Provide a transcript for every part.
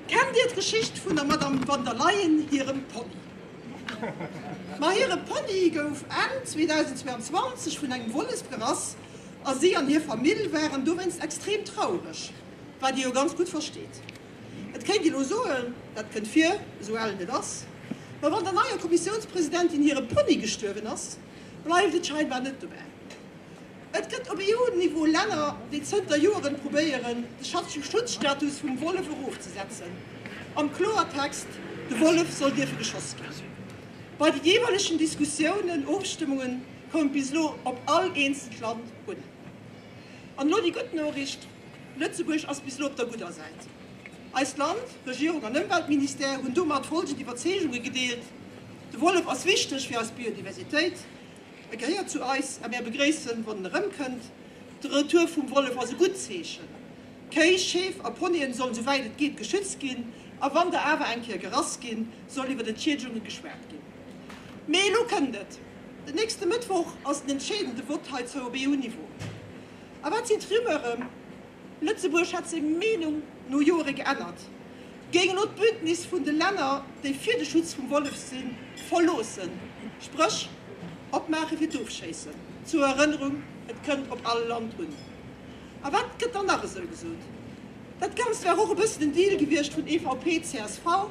Kennt Dir d'Geschicht vun der Madame van der Leyen hirem Pony? Ma hire Pony gouf Enn 2022 vun engem Wollef gerass a si an hir Famill waren dowéinst extrem traureg, wat ee jo ganz gutt versteet. Et kéint ee lo soen, dat kënnt vir, esou ellen et ass. Ma wann der neier Kommissiounspresidentin hire Pony gestuerwen ass, bleift et scheinbar net dobäi. Et gëtt op EU-Niveau Länner, déi zënter Joeren probéieren, de Schutzstatus vum Wollef erofzesetzen. Am Kloertext, De Wollef soll dierfe geschoss ginn. Bei de jeeweilegen Diskussiounen, Ofstëmmunge koum et bis elo op all eenzelt Land un. An elo déi gutt Noriicht, Lëtzebuerg ass bis elo op der gudder Säit. Eist Land, Regierung an Ëmweltministère hunn domat folgend Iwwerzeegunge gedeelt, De Wollef ass wichteg fir eis Biodiversitéit, E gehéiert zu eis a mär begréissen, wann en erëmkënnt. De Retour vum Wollef ass e gutt Zeechen. Kéi, Scheef a Ponyen sollen sou wäit et geet geschützt ginn a wann der awer eng Kéier gerass ginn, soll iwwer Entschiedegunge geschwat ginn. Mee elo kënnt et, Den nächste Mëttwoch ass den entscheedende Vott heizou op EU-Niveau. A wat sinn d'Rumeuren? Lëtzebuerg hätt seng Meenung no Joere geännert, géing elo d'Bündnis vun de Länner, déi fir de Schutz vum Wollef sinn, verloossen, spréch opmaache fir d'Ofschéissen. Zur Erënnerung, et kënnt op all Land un. A wat gëtt dann nach esou gesot? Dat Ganzt wär och e bëssen en Deal gewiescht vun EVP, csv,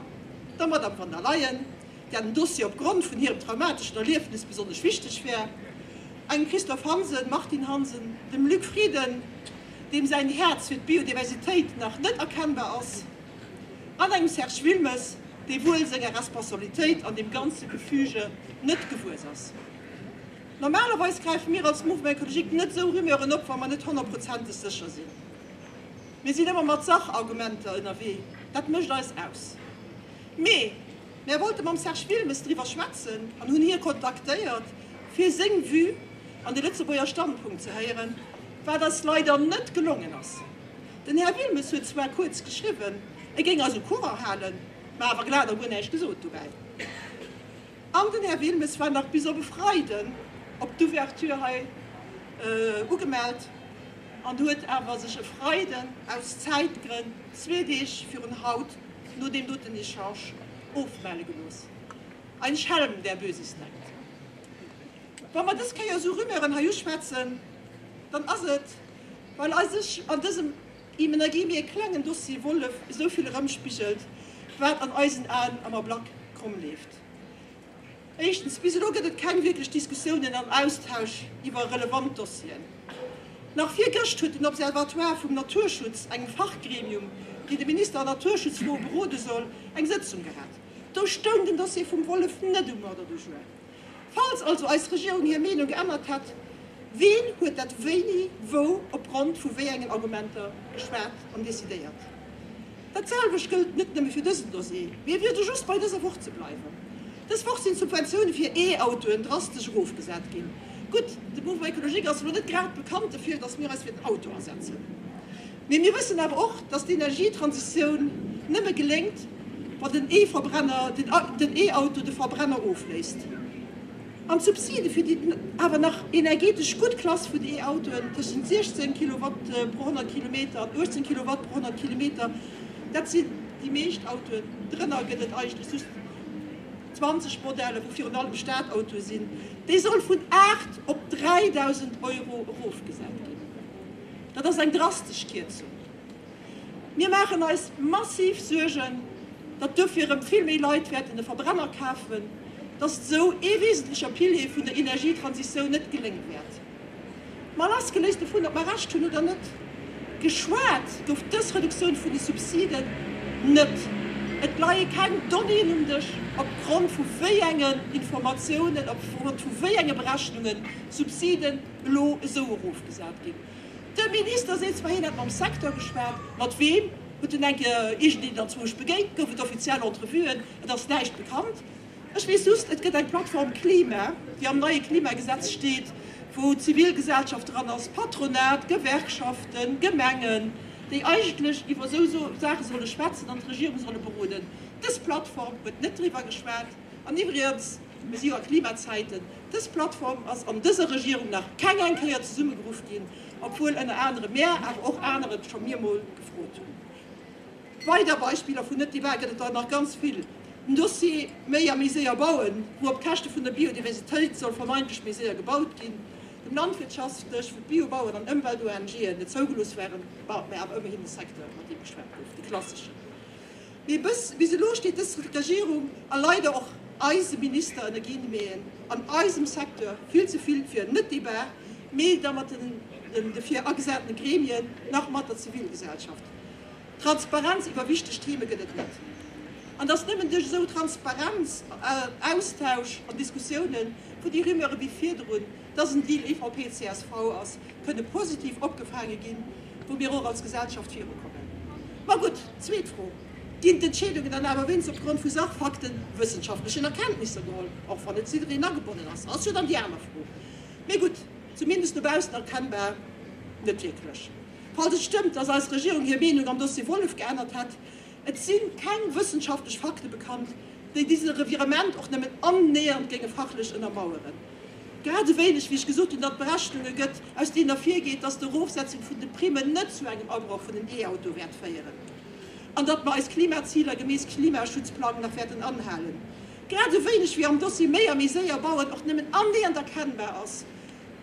der Madame von der Leyen, där den Dossier op Grond vun hirem traumateschen Erliefnis besonnesch wichteg wär, engem Christophe Hansen, Martine Hansen, dem Luc Frieden, deem säin Häerz fir d'Biodiversitéit nach net erkennbar ass, an engem Serge Wilmes, dee wuel senger Responsabilitéit an deem ganze Gefüge net gewuess ass. Normalerweis gräife mir als Mouvement Ecologique net esou Rumeuren op, wa mer net honnertprozenteg sécher sinn. Mir sinn ëmmer mat Sachargumenter ënnerwee, dat mécht eis aus. Mee mär wollte mam Serge Wilmes driwwer schwätzen an hunn hie kontaktéiert, fir seng Vue an de Lëtzebuerger Standpunkt ze héieren, wat eis leider net gelongen ass. Den Här Wilmes huet zwar kuerz geschriwwen, e géing eis um Courant halen, mä awer glat a guer näischt gesot dobäi. An den Här Wilmes war nach bis op e Freiden op d'Ouverture hei ugemellt an huet awer sech e Freiden aus Zäitgrënn zwee Deeg virun haut no deem doten Echange ofmelle gelooss. Ein Schelm, der Böses denkt. Wa mer dës Kéier esou Rumeuren hei uschwätzen, dann ass et, well eis sech an dësem immens méi klengen Dossier Wollef esou vill erëmspigelt, wat an eisen Aen am Ablack kromm leeft. Éischtens, bis elo gëtt et keng wierklech Diskussiounen an Austausch iwwer relevant Dossieren. Nach virgëscht huet den Observatoire vum Naturschutz, engem Fachgremium, deen de Minister an Naturschutzfroe berode soll, eng Sëtzung gehat. Do stoung den Dossier vum Wollef net um Ordre du jour. Falls also eis Regierung hir Meenung geännert hätt, ween huet dat wéini, wou, opgrond vu wéi engen Argumenter geschwat an decidéiert? Dat selwecht gëllt net nëmme fir dësen Dossier, mee fir just bei dëser Woch ze bleiwen, Dës Woch sinn d'Subventioune fir E-Autoen drastesch erofgesat ginn. Gutt, de Mouvement Ecologique ass elo net grad bekannt dofir, datt mir eis fir den Auto asetzen. Mee mir wëssen awer och, datt d'Energietransitioun nëmme geléngt, wann den E-Verbrenner, den E-Auto de Verbrenner ofléist. An d'Subside fir déi awer nach energetesch gutt Klass vun E-Autoen, tëschent 16 Kilowatt pro 100 Kilometer an 18 Kilowatt pro 100 Kilometer, dat sinn déi meescht Autoen, drënner gëtt et eigentlech just 20 Modelle, wou virun allem Stadautoe sinn, déi soll vun 8 op 3.000 Euro erofgesat ginn. Dat ass eng drastesch Kierzung. Mir maachen eis massiv Suergen, datt dofir erëm vill méi Leit wäerten e Verbrenner kafen, datt esou ee wesentlecher Pilier vun der Energietransitioun net gelénge wäert. Ma lassgeléist dovun, ob mer Recht hunn oder net, geschwat gouf dës Reduktioun vun de Subsiden net. Et leie keng Donnéeën um Dësch, op Grond vu wéi engen Informatiounen, op Grond vu wéi enge Berechnungen d'Subsiden elo esou erofgesat ginn. De Minister seet zwar, hien hätt mam Secteur geschwat. Mat weem? Huet en eng Kéier iergendeen anzwousch begéint? Gouf et offiziell Entrevuen? Et ass näischt bekannt. Ech weess just, et gëtt eng Plattform Klima, déi am neie Klimagesetz steet, wou d'Zivilgesellschaft dran ass, Patronat, Gewerkschaften, Gemengen, déi eigentlech iwwer esou Saache solle schwätzen an d'Regierung solle beroden. Dës Plattform huet net driwwer geschwat. An iwwregens, mir si jo a Klimazäiten, dës Plattform ass an dëser Regierung nach keng eng Kéier zesummegeruff ginn, obwuel ënner anere mär, awer och aner et scho miermol gefrot hunn. Weider Beispiller vun Net-Debat gëtt et der nach ganz vill. Den Dossier Méi a méi séier bauen, wou op Käschte vun der Biodiversitéit soll vermeintlech méi séier gebaut ginn, dem Landwirtschaftsdësch, wou d'Biobaueren an Ëmwelt-ONGen net zougelooss waren, bon, mä awer ëmmerhin e Secteur, mat deem geschwat gouf, de klasseschen. Mee bis bis elo steet dës Regierung a leider och eise Minister ënner Guillemeten an eisem Secteur vill ze vill fir en Net-Debat, mee da mat den dofir agesatene Gremien, nach mat der Zivilgesellschaft. Transparenz iwwer wichteg Theme gëtt et net. An et ass nëmmen duerch esou Transparenz, Austausch an Diskussiounen, wou déi Rumeure wéi virdrun, dass en Deal EVP-CSV ass, kënne positiv opgefaange ginn, wou mir och als Gesellschaft virukommen. Ma gutt, zweet Fro, Ginn d'Entscheedungen dann awer wéinst opgrond vu Sachfakten, wëssenschaftlechen Erkenntnisser geholl, och wann net jiddereen agebonnen ass, ass jo dann déi aner Fro. Mee gutt, zumindest no baussen erkennbar net wierklech. Falls et stëmmt, dass eis Regierung hir Meenung am Dossier Wollef geännert hätt, et si keng wëssenschaftlech Fakte bekannt, déi dise Revirement och nëmmen annähernd géinge fachlech ënnermaueren. Grad esou wéineg, wéi ech gesot hunn, datt et Berechnunge gëtt, aus deenen ervirgeet, dass d'Erofsetzung vun de Primmen net zu engem Abroch vun den E-Autoe wäert féieren an datt mer eis Klimaziler gemäss Klimaschutzplang nach wäerten anhalen. Grad esou wéineg wéi am Dossier méi a méi séier bauen och nëmmen annähernd erkennbar ass,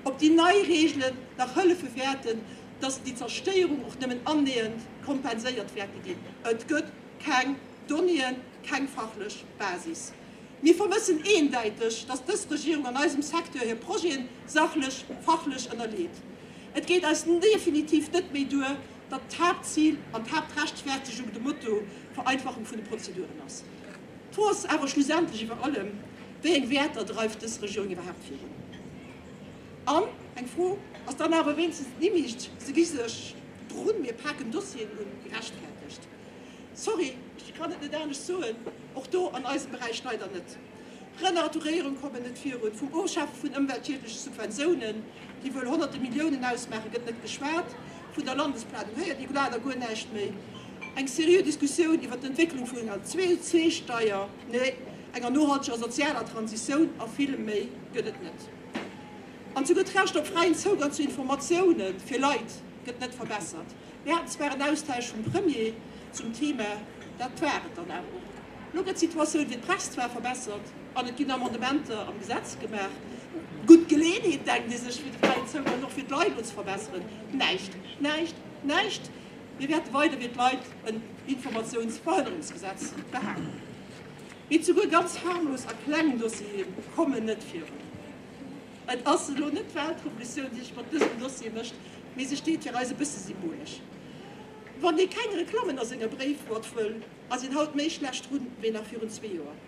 ob déi nei Reegelen nach hëllefe wäerten, dass déi Zerstéierung och nëmmen annähernd kompenséiert wäerte ginn. Et gëtt keng Donnéeën, keng fachlech Basis. Mir vermëssen eendäiteg, dass dës Regierung an eisem Secteur hir Projeten sachlech, fachlech ënnerleet. Et geet eis definitiv net méi duer, datt d'Haaptzil an d'Haaptrechtfertegung de Motto Vereinfachung vun de Prozeduren ass. D'Fro ass awer schlussendlech iwwer allem, Wéi eng Wäerter dreift dës Regierung iwwerhaapt virun? An eng Fro, Ass dann awer wéinstens d'Image, se gi sech drun, mir paken Dossieren un, gerechtfertegt? Sorry, ech kann et net anescht soen, och do an eisem Beräich leider net. Renaturéierung kommen net virun, vum Ofschafe vun ëmweltschiedleche Subventiounen, déi wuel honnerte Milliounen ausmaachen, gëtt net geschwat, vun der Landesplanung héiert ee leider guer näischt méi. Eng seriö Diskussioun iwwer d'Entwécklung vun enger CO2-Steier, nee, enger nohalteger sozialer Transitioun a villem méi gëtt et net. An souguer d'Recht op fräien Zougang zu Informatioune fir Leit gëtt net verbessert. Mir haten zwar en Austausch vum Premier zum Thema, dat war et dann awer och. Elo gëtt d'Situatioun fir d'Press zwar verbessert an et ginn Amendementer am Gesetz gemaach. Gutt Geleeënheet, denkt ee sech, fir de fräien Zougang och fir d'Leit elo ze verbesseren. Näischt, näischt, näischt! Mir wäerte weider fir d'Leit en Informatiounsverhënnerungsgesetz behalen. Mee souguer ganz harmlos a kleng Dossiere kommen net virun. Et ass elo net d'Weltrevolutioun, déi sech mat dësem Dossier mécht, mee se steet fir eis e bësse symbolesch. Wann ee keng Reklammen a senger Bréifboîte wëll, ass een haut méi schlecht drun wéi nach virun zwee Joer.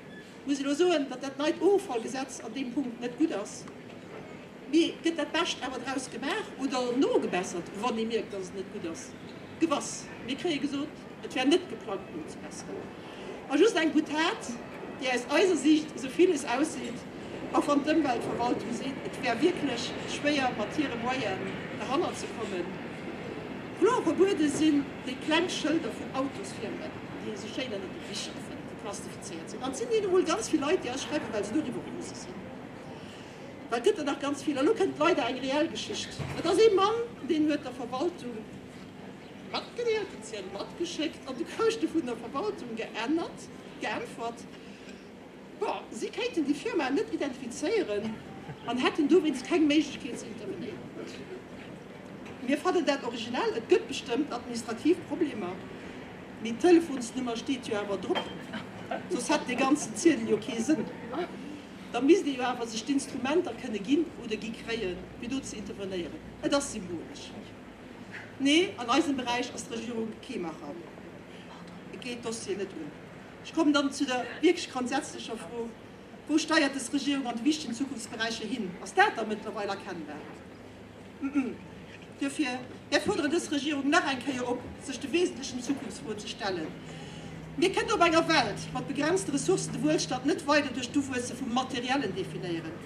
Muss elo soen, datt dat neit Offallgesetz an deem Punkt net gutt ass. Mee gëtt dat Bescht awer draus gemaach oder nogebessert, wann ee mierkt, datt et net gutt ass? Gewass, mir kréie gesot, et wär net geplangt nozebesseren. A just eng Boutade, déi aus eiser Siicht esou villes ausseet, och wann d'Ëmweltverwaltung seet, et wär wierklech schwéier mat hire Moyenen derhannert ze kommen. Kloer verbuede sinn déi kleng Schëlder vun Autosfirmen, déi ee sou schéin ënnert de Bicher fënnt, déi plastifizéiert sinn. An et sinn nun emol ganz vill Leit, déi eis schreiwen, well se doriwwer rose sinn. Well et gëtt der nach ganz vill. A lo kënnt leider eng reell Geschicht. Et ass ee Mann, deen huet der Verwaltung matgedeelt, den Ziedel matgeschéckt an de Käschte vun der Verwaltung geännert, geäntwert, bon, si kéinten déi Firma net identifizéieren an hätten dowéinst keng Méiglechkeet ze intervenéieren. Mir fannen dat originell, et gëtt bestëmmt administrativ Problemer, mee d'Telefonsnummer steet jo awer drop, soss hätt dee ganzen Ziedel jo kee Sënn. Da misst ee jo awer sech d'Instrumenter kënne ginn oder gi kréien, fir do ze intervenéieren. Et ass symbolesch. Nee, an eisem Beräich ass d'Regierung kee Macher. Et geet d'Dossier net un. Ech kommen dann zu der wierklech grondsätzlecher Fro, Wou steiert des Regierung an de wichtegen Zukunftsberäicher hin? Ass dat da mëttlerweil erkennbar? Mm. Duerfir, mär fuerderen dës Regierung nach eng Kéier op, sech de wesentlechen Zukunftsfroen ze stellen. Mir kënnen op enger Welt mat begrenzte Ressourcen de Wuelstand net weider duerch d'Uwuesse vum Materiellen definéieren.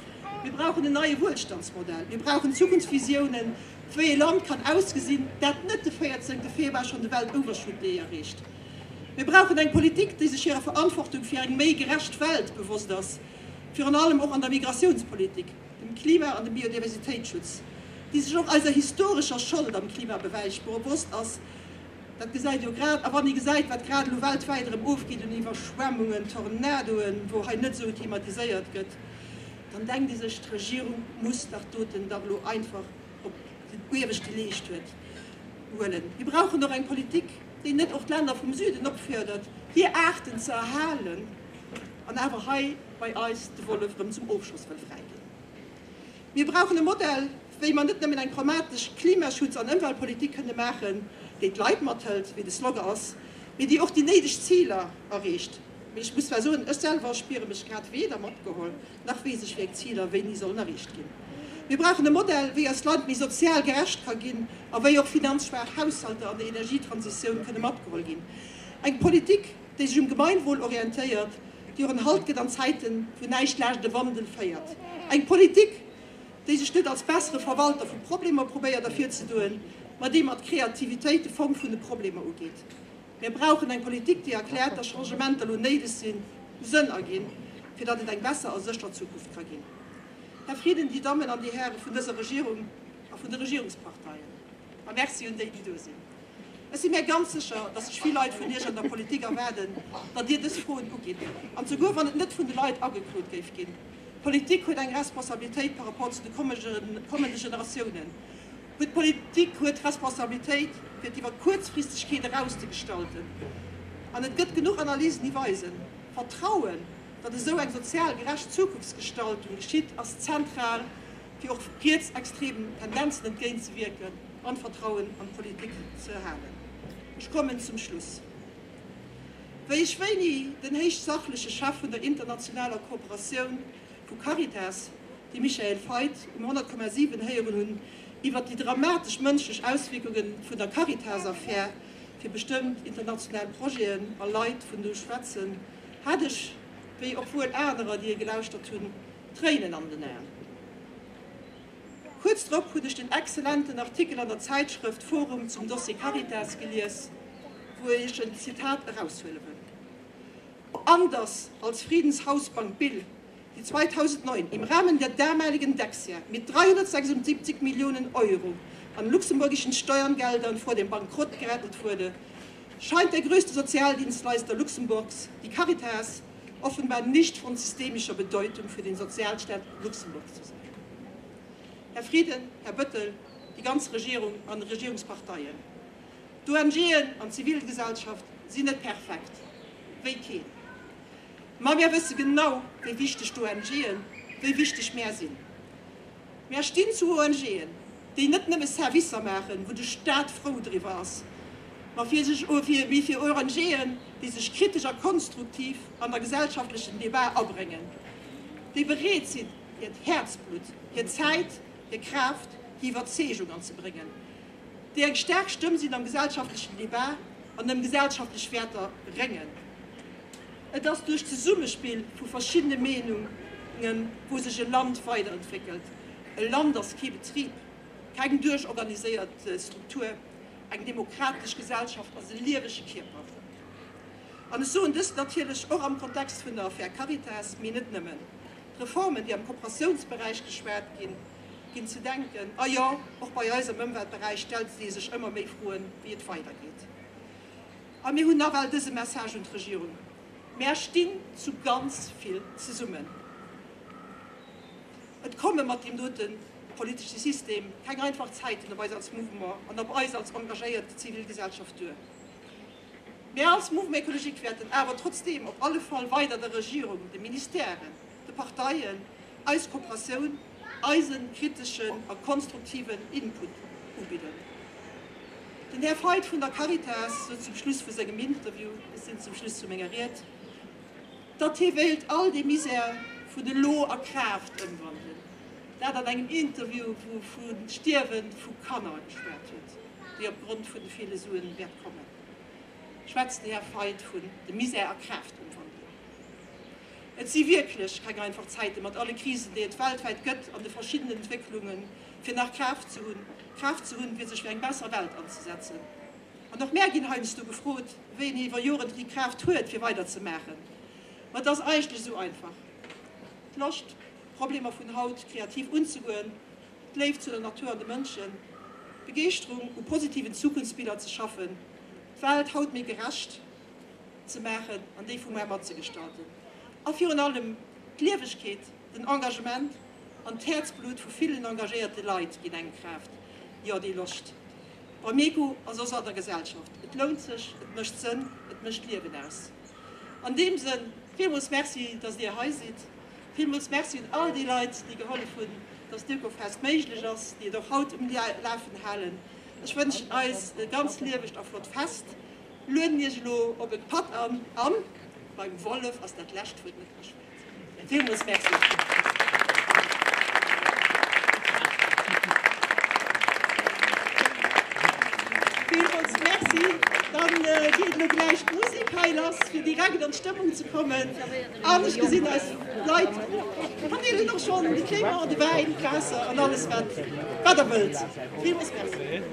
Mir brauchen en neie Wuelstandsmodell. Mir brauchen Zukunftsvisiounen, wéi e Land kann ausgesinn, dat net de 14 Februar schonn de Weltovershoot Day erreecht. Mir brauchen eng Politik, déi sech hirer Verantwortung fir eng méi gerecht Welt bewosst ass, virun allem och an der Migratiounspolitik, dem Klima an dem Biodiversitéitsschutz, déi sech och eiser historescher Schold am Klimabewäich bewosst ass. Dat gesäit ee jo grad, a wann ee gesäit, wat grad elo weltwäit erëm ofgeet un Iwwerschwemmungen, Tornadoen, wou hei net esou thematiséiert gëtt, dann denkt ee sech, d'Regierung muss dach doten dach elo einfach op den uewechte Leescht huet huelen. Mir brauchen och eng Politik, déi net och d'Länner vum Süden opfuerdert, hir Aarten ze erhalen, an awer hei bei eis de Wollef erëm zum Ofschoss wëll fräiginn. Mir brauchen e Modell, wéi mer net nëmmen eng pragmatesch Klimaschutz an Ëmweltpolitik kënne maachen, déi d'Leit mathëlt, wéi de Slogan ass, mee déi och déi néideg Ziler erreecht. Mee ech muss zwar soen, ech selwer spiere mech grad weder matgeholl, nach weess ech, wéi eng Ziler wéini sollen erreecht ginn. Mir brauchen e Modell, wéi eist Land méi sozial gerecht ka ginn a wéi och finanzschwaach Haushalter an der Energietransitioun kënne matgeholl ginn. Eng Politik, déi sech um Gemeinwohl orientéiert, déi och en Halt gëtt an Zäiten, wou näischt laascht e Wandel féiert. Eng Politik, déi sech net als bessere Verwalter vu Problemer probéiert ervirzedoen, ma déi mat Kreativitéit de Fong vun de Problemer ugeet. Mir brauchen eng Politik, déi erkläert, dass Changementer elo néideg sinn, Sënn erginn, fir datt et eng besser a sécher Zukunft ka ginn. Här Frieden, déi Dammen an déi Häre vun dëser Regierung a vun de Regierungsparteien, a Merci un déi, déi do sinn. Ech si mär ganz sécher, dass sech vill Leit vun Iech an der Politik erwaarden, datt Dir dës Froen ugitt, an souguer wann et net vun de Leit ageklot géif ginn. D'Politik huet eng Responsabilitéit par rapport zu de kommende Generatiounen. Huet d'Politik huet d'Responsabilitéit, fir et iwwer d'Kuerzfristegkeet eraus ze gestalten. An et gëtt genuch Analysen, déi weisen, Vertrauen, datt esou eng sozial gerecht Zukunftsgestaltung geschitt, ass zentral, fir och rietsextremen Tendenzen entgéintzewierken an d'Vertrauen an d'Politik ze erhalen. Ech kommen zum Schluss. Wéi ech wéini den héich sachleche Chef vun der internationaler Kooperatioun vu Caritas, de Michael Feit, um 100,7 héieren hunn iwwert déi dramatesch mënschlech Auswierkunge vun der Caritas-Affär fir bestëmmt international Projeten a Leit vun do schwätzen, hat ech, wéi och wuel anerer, déi e gelauschtert hunn, Tréinen an den Aen. Kuerz drop hunn ech den exzellenten Artikel an der Zäitschrëft forum zum Dossier Caritas gelies, wou ech en Zitat eraushuele wëll, Anders als Friedens Hausbank Bill, die 2009 im Rahmen der damaligen Dexia mit 376 Millionen Euro an luxemburgischen Steuergeldern vor dem Bankrott gerettet wurde, scheint der größte Sozialdienstleister Luxemburgs, die Caritas, offenbar nicht von systemischer Bedeutung für den Sozialstaat Luxemburg zu sein. Här Frieden, Här Bettel, déi ganz Regierung an Regierungsparteien, d'ONGen an d'Zivilgesellschaft sinn net perfekt, wéi keen. Ma mär wësse genau, wéi wichteg d'ONGen, wéi wichteg mär sinn. Mär stinn zu ONGen, déi net nëmme Servicer maachen, wou de Staat frou driwwer ass, ma fir sech, mee fir ONGen, déi sech kritesch a konstruktiv an der gesellschaftlechen Debat abréngen, déi bereet sinn, hiert Häerzblutt, hir Zäit, hir Kraaft, hir Iwwerzeegung anzebréngen, déi eng staark Stëmm sinn am gesellschaftlechen Debat an ëm gesellschaftlech Wäerter réngen. Et ass duerch d'Zesummespill vu verschiddene Meenungen, wou sech e Land weiderentwéckelt. E Land ass kee Betrib, keng duerchorganiséiert Struktur. Eng demokratesch Gesellschaft ass e liewege Kierper. An ech soen dëst natierlech och am Kontext vun der Affär Caritas, mee net nëmmen. D'Reformen, déi am Kooperatiounsberäich geschwat ginn, ginn ze denken. A jo, och bei eis am Ëmweltberäich stellt ee sech ëmmer méi Froen, wéi et weidergeet. A mir hunn nawell dëse Message un d'Regierung, Mär stinn zu ganz vill zesummen. Et komme mat deem dote politesche System keng einfach Zäiten op eis als Mouvement an op eis als engagéiert Zivilgesellschaft duer. Mär als Mouvement Écologique wäerten awer trotzdeem op alle Fall weider der Regierung, de Ministèren, de Parteien eis Kooperatioun, eise kriteschen a konstruktiven Input ubidden. Den Här Feidt vun der Caritas sot zum Schluss vu sengem Interview, ech sinn zum Schluss vu menger Ried, datt hie wéilt all dee Misär vun elo a Kraaft ëmwandelen. Dat an engem Interview, wou vu Stierwe vu Kanner geschwat huet, déi opgrond vun de ville Suen wäert kommen, schwätzt de Här Feidt vun de Misär a Kraaft ëmwandelen. Et si wierklech keng einfach Zäite mat alle Krisen, déi et weltwäit gëtt an de verschiddenen Entwécklungen, fir nach Kraaft ze hunn, Kraaft ze hunn, fir sech fir eng besser Welt anzesetzen. An och mär ginn heiansdo gefrot, wéi een iwwer Joren déi Kraaft huet, fir weiderzemaachen. Ma et ass eigentlech esou einfach, d'Loscht, d'Problemer vun haut kreativ unzegoen, d'Léift zu der Natur an de Mënschen, d'Begeeschterung, u positiven Zukunftsbiller ze schaffen. d'Welt haut méi gerecht ze maachen an déi vu muar matzegestalten. A virun allem d'Liewegkeet, den Engagement an d'Häerzblut vu villen engagéierte Leit ginn engem Kraaft, jo déi Loscht beim Eko a soss an der Gesellschaft. Et lount sech, et mécht Sënn, et mécht d'Liewen aus. An deem Sënn, villmools Merci, dass Dir hei sidd. Villmools Merci un all déi Leit, déi gehollef hunn, dass d'Ökofest méiglech ass, déi et och haut um Lafen halen. Ech wënschen eis e ganz liewegt a flott Fest. Lueden Iech elo op e Patt an. An beim Wollef ass dat lescht Wuert net geschwat. Villmools Merci. Villmools Merci. Dann geet elo gläich d'Musek hei lass, fir direkt an d'Stëmmung ze kommen. An ech gesinn eis Leit verdeelen och schonn de Clément, de Wäin, d'Waasser an alles wat der wëllt. Villmools Merci.